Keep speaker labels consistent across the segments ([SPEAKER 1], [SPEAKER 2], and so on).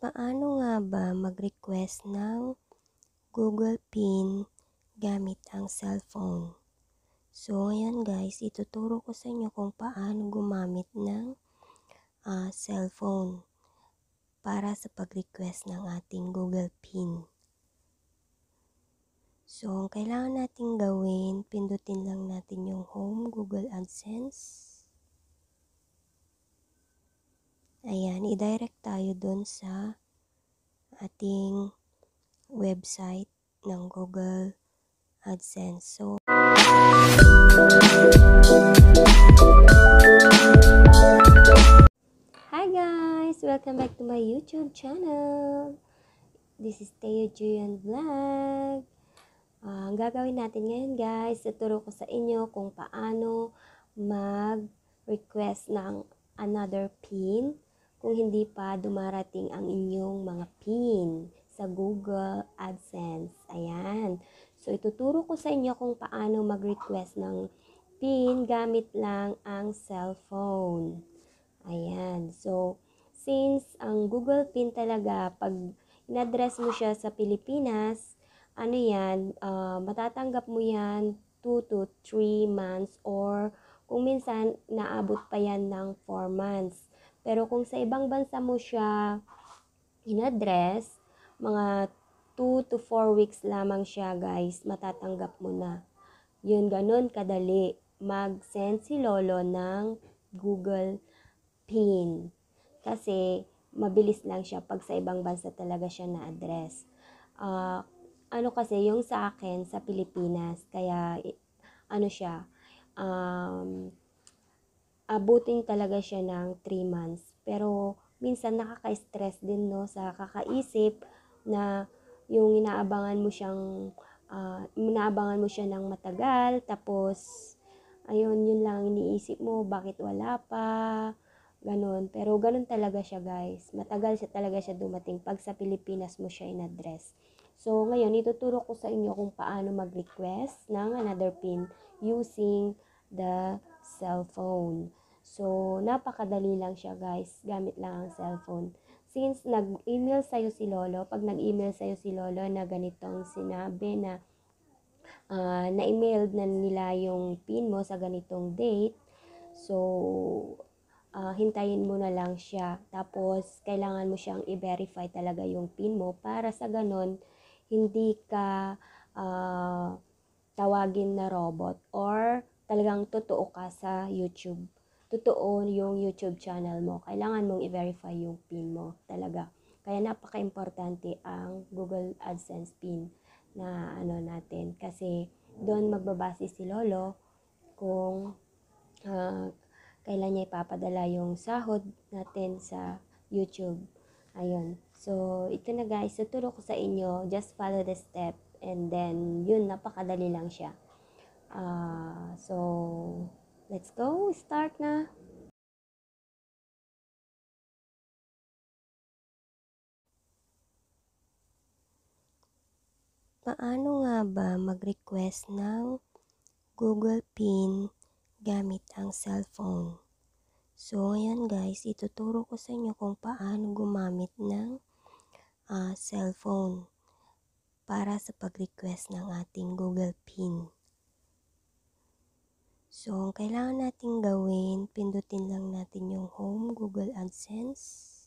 [SPEAKER 1] Paano nga ba mag-request ng Google PIN gamit ang cellphone? So, ayan guys, ituturo ko sa inyo kung paano gumamit ng cellphone para sa pag-request ng ating Google PIN. So, ang kailangan natin gawin, pindutin lang natin yung Home, Google AdSense. Ayan, i-direct tayo dun sa ating website ng Google AdSense. So, hi guys! Welcome back to my YouTube channel. This is Teo Julian Vlog. Ang gagawin natin ngayon guys, tuturo ko sa inyo kung paano mag-request ng another PIN kung hindi pa dumarating ang inyong mga PIN sa Google AdSense. Ayan. So, ituturo ko sa inyo kung paano mag-request ng PIN gamit lang ang cellphone. Ayan. So, since ang Google PIN talaga, pag in-address mo siya sa Pilipinas, ano yan, matatanggap mo yan 2 to 3 months or kung minsan, naabot pa yan ng 4 months. Pero kung sa ibang bansa mo siya in-address, mga 2 to 4 weeks lamang siya guys, matatanggap mo na. Yun, ganun kadali mag-send si Lolo ng Google PIN. Kasi mabilis lang siya pag sa ibang bansa talaga siya na-address. Ano kasi, yung sa akin, sa Pilipinas, kaya ano siya, abutin talaga siya ng 3 months. Pero minsan nakaka-stress din no sa kakaisip na yung inaabangan mo siya ng matagal, tapos ayun, yun lang iniisip mo, bakit wala pa, ganun. Pero ganun talaga siya guys, matagal siya talaga siya dumating pag sa Pilipinas mo siya in-address. So ngayon, ituturo ko sa inyo kung paano mag-request ng another PIN using the cellphone. So, napakadali lang siya guys, gamit lang ang cellphone. Since nag-email sa'yo si Lolo, pag nag-email sa'yo si Lolo na ganitong sinabi na na-email na nila yung PIN mo sa ganitong date, so, hintayin mo na lang siya. Tapos, kailangan mo siyang i-verify talaga yung PIN mo para sa ganon, hindi ka tawagin na robot or talagang totoo ka sa YouTube. Totoo yung YouTube channel mo. Kailangan mong i-verify yung PIN mo talaga. Kaya napaka-importante ang Google AdSense PIN na ano natin. Kasi doon magbabase si Lolo kung kailan niya ipapadala yung sahod natin sa YouTube. Ayun. So, ito na guys. Tuturo ko sa inyo. Just follow the step. And then, yun, napakadali lang siya. So, let's go. Start na. Paano nga ba mag-request ng Google PIN gamit ang cellphone? So, ayan guys, ituturo ko sa inyo kung paano gumamit ng cellphone para sa pag-request ng ating Google PIN. So, ang kailangan natin gawin, pindutin lang natin yung Home, Google AdSense.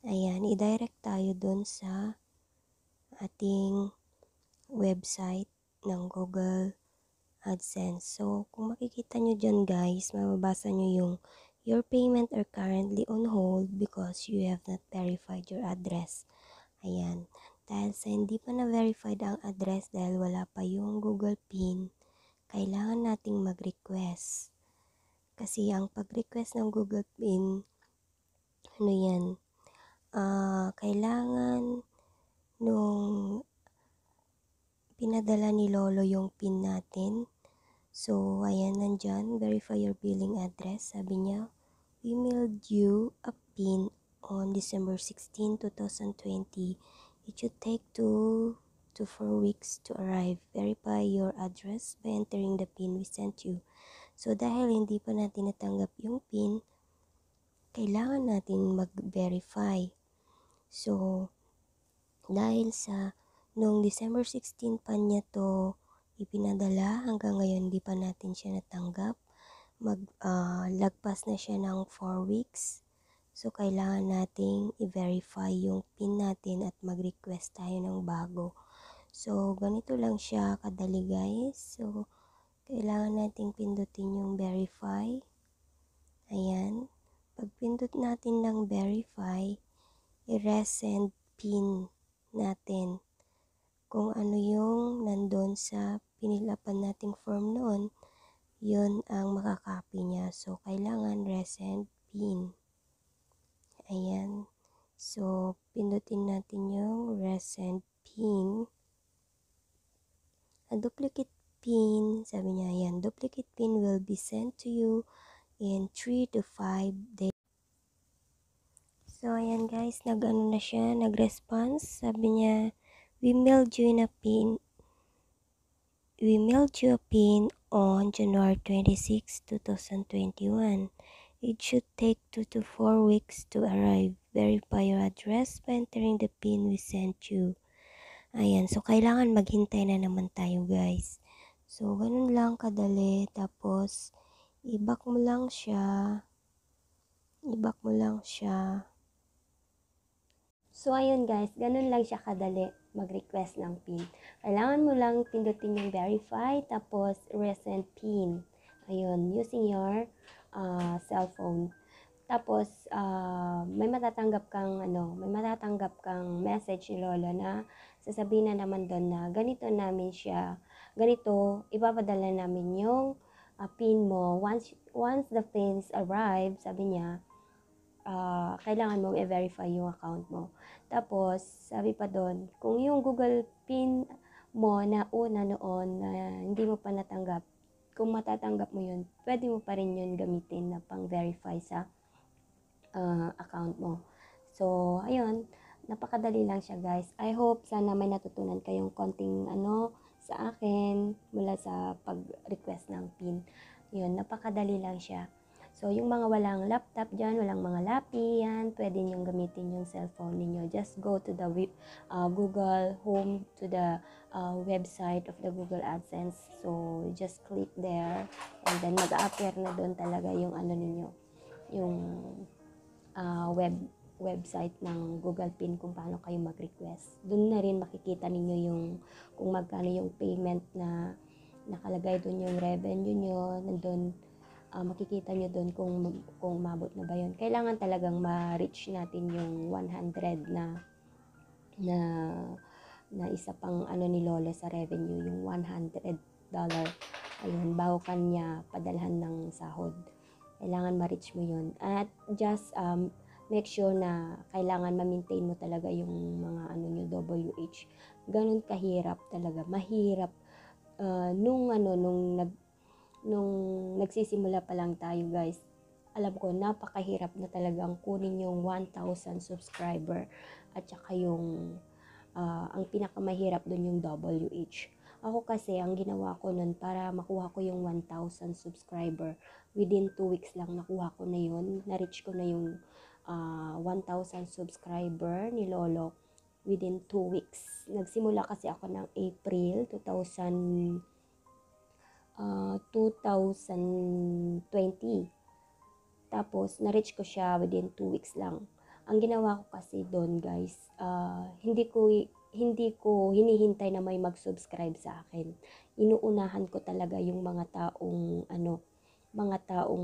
[SPEAKER 1] Ayan, i-direct tayo dun sa ating website ng Google AdSense. So, kung makikita nyo dyan guys, mababasa nyo yung your payment are currently on hold because you have not verified your address. Ayan. Dahil sa hindi pa na-verified ang address dahil wala pa yung Google PIN, kailangan nating mag-request. Kasi ang pag-request ng Google PIN, ano yan, kailangan nung pinadala ni Lolo yung PIN natin. So, ayan, nandyan, verify your billing address. Sabi niya, we mailed you a PIN on December 16, 2020. It should take 2 to 4 weeks to arrive. Verify your address by entering the PIN we sent you. So, dahil hindi pa natin natanggap yung PIN, kailangan natin mag-verify. So, dahil sa noong December 16 pa niya to ipinadala, hanggang ngayon di pa natin siya natanggap. Lagpas na siya ng 4 weeks. So, kailangan nating i-verify yung PIN natin at mag-request tayo ng bago. So, ganito lang siya kadali guys. So, kailangan nating pindutin yung verify. Ayan. Pag pindot natin ng verify, i-resend PIN natin. Kung ano yung nandun sa pinilapan nating form noon, yun ang makakopy niya. So, kailangan resend PIN. Ayan. So, pindutin natin yung resend PIN. A duplicate PIN, sabi niya, ayan, duplicate PIN will be sent to you in 3 to 5 days. So, ayan guys, nag-ano na siya, nag-response. Sabi niya, we mailed you a PIN on January 26, 2021. It should take 2 to 4 weeks to arrive. Verify your address by entering the PIN we sent you. Ayan, so kailangan maghintay na naman tayo guys. So, ganun lang kadali. Tapos, i-back mo lang siya. So, ayun guys, ganun lang siya kadali mag-request ng PIN. Kailangan mo lang pindutin yung verify, tapos resend PIN. Ayun, using your cellphone. Tapos, may matatanggap kang message ni Lolo na sasabihin na naman doon na ganito, ipapadala namin yung PIN mo. Once the pins arrive, sabi niya, kailangan mong i-verify yung account mo. Tapos, sabi pa doon, kung yung Google PIN mo na una noon na hindi mo pa natanggap, kung matatanggap mo yun, pwede mo pa rin yun gamitin na pang-verify sa account mo. So, ayun, napakadali lang siya guys. I hope sana may natutunan kayong konting sa akin mula sa pag-request ng PIN. Yun, napakadali lang siya. So, yung mga walang laptop dyan, walang mga lapi, yan, pwede nyo gamitin yung cellphone ninyo. Just go to the Google Home, to the website of the Google AdSense. So, just click there, and then mag-a-appear na doon talaga yung ninyo, yung website ng Google PIN kung paano kayo mag-request. Doon na rin makikita ninyo yung kung magkano yung payment na nakalagay doon, yung revenue nyo, nandun. Makikita nyo doon kung umabot na ba yun. Kailangan talagang ma-reach natin yung 100 na isa pang ni Lolo sa revenue, yung $100. Ayun, bago kanya padalhan ng sahod. Kailangan ma-reach mo yun. At just make sure na kailangan ma-maintain mo talaga yung mga nyo, WH. Ganun kahirap talaga. Mahirap. Nung nagsisimula pa lang tayo guys, alam ko napakahirap na talagang kunin yung 1,000 subscriber at saka yung ang pinakamahirap dun yung WH. Ako kasi ang ginawa ko nun para makuha ko yung 1,000 subscriber, within 2 weeks lang nakuha ko na yun, na-reach ko na yung 1,000 subscriber ni Lolo within 2 weeks. Nagsimula kasi ako ng April 2020. Tapos, na-reach ko siya within 2 weeks lang. Ang ginawa ko kasi doon guys, hindi ko hinihintay na may mag-subscribe sa akin. Inuunahan ko talaga yung mga taong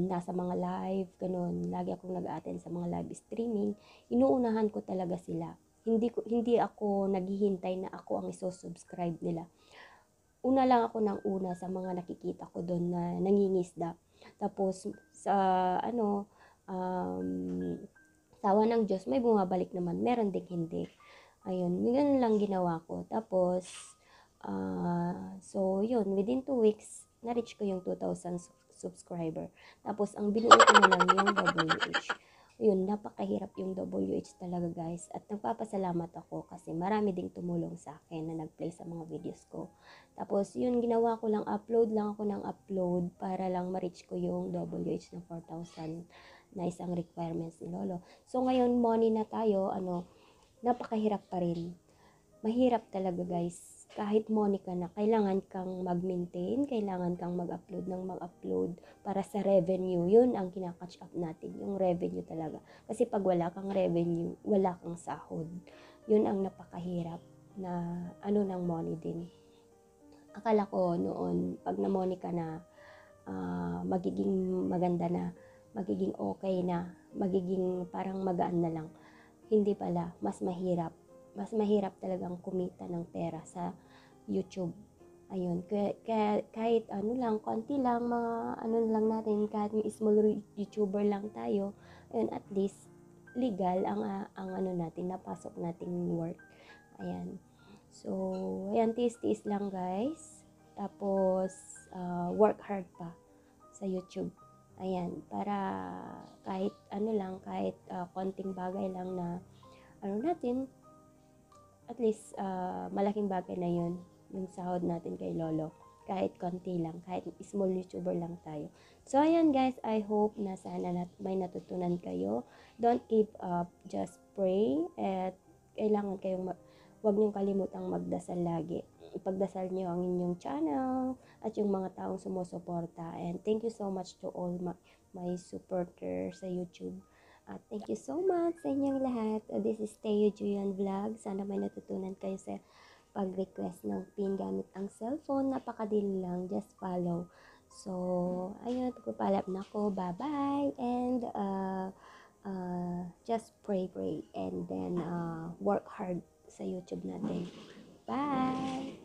[SPEAKER 1] nasa mga live, ganun. Lagi akong nag-attend sa mga live streaming. Inuunahan ko talaga sila. Hindi ako naghihintay na ako ang iso-subscribe nila. Una lang ako ng una sa mga nakikita ko doon na nangingisda. Tapos sa sawa ng Diyos, may bumabalik naman, meron ding hindi. Ayun, ganun lang ginawa ko. Tapos so yun, within 2 weeks na-reach ko yung 2,000 subscriber. Tapos ang binuo ko na lang yung WH. Yun, napakahirap yung WH talaga guys. At nagpapasalamat ako kasi marami ding tumulong sa akin na nag-play sa mga videos ko. Tapos yun, ginawa ko lang, upload lang ako ng upload para lang ma-reach ko yung WH na 4,000 na isang requirements ni Lolo. So ngayon, money na tayo, napakahirap pa rin. Mahirap talaga guys. Kahit money ka na, kailangan kang mag-maintain, kailangan kang mag-upload ng mag-upload para sa revenue. Yun ang kinakatch up natin, yung revenue talaga. Kasi pag wala kang revenue, wala kang sahod. Yun ang napakahirap na ng money din. Akala ko noon, pag na-money ka na, magiging maganda na, magiging okay na, magiging parang magaan na lang. Hindi pala, mas mahirap. Mas mahirap talagang kumita ng pera sa YouTube. Ayun, kahit lang, konti lang, mga lang natin, kahit small YouTuber lang tayo, ayun, at least, legal ang natin, napasok nating work. Ayan. So, ayan, tiis-tiis lang guys. Tapos, work hard pa sa YouTube. Ayan, para kahit lang, kahit konting bagay lang na natin, at least malaking bagay na yun yung sahod natin kay Lolo. Kahit konti lang, kahit small YouTuber lang tayo. So ayan guys, I hope na sana may natutunan kayo. Don't give up, just pray, at kailangan kayong huwag niyong kalimutang magdasal lagi. Ipagdasal niyo ang inyong channel at yung mga taong sumusuporta. And thank you so much to all my supporters sa YouTube. Thank you so much sa inyong lahat. This is Teo Julian Vlog. Sana may natutunan kayo sa pag-request ng pin gamit ang cellphone. Napakadali lang. Just follow. So, ayun. Pagpapalap na ako. Bye-bye. And just pray. And then work hard sa YouTube natin. Bye!